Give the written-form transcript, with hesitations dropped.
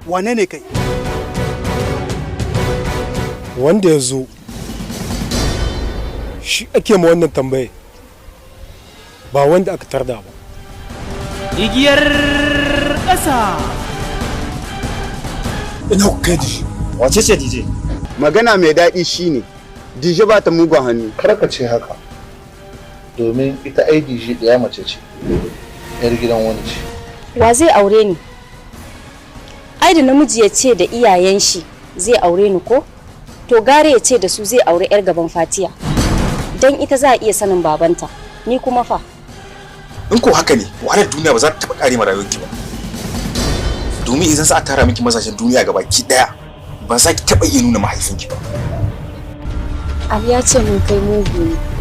Wane ne kai? Wanda ya zo shi ake ma wannan tambaye, ba wanda aka tarda ba. Igiyar ƙasa. Ina ku kai DJ? Wace ce DJ? Magana mai daɗi shine DJ ba ta mugun hannu. Kar ka ce haka, domin ita ai DJ ɗaya mace ce, yar gidan wani ce. Wa zai aure ni? Ai da namiji ya ce da iyayen shi zai aure ni, ko to gare ya ce da su zai aure yar gaban Fatiya, don ita za a iya sanin babanta. Ni kuma fa? In ko haka ne, wahalar duniya ba za ta taɓa ƙare ma rayuwarki ba, domin idan za a tara miki mazajen duniya gabaki ɗaya, ba za ki taɓa iya nuna mahaifinki ba. Ali ya ce mun kai mugu ne.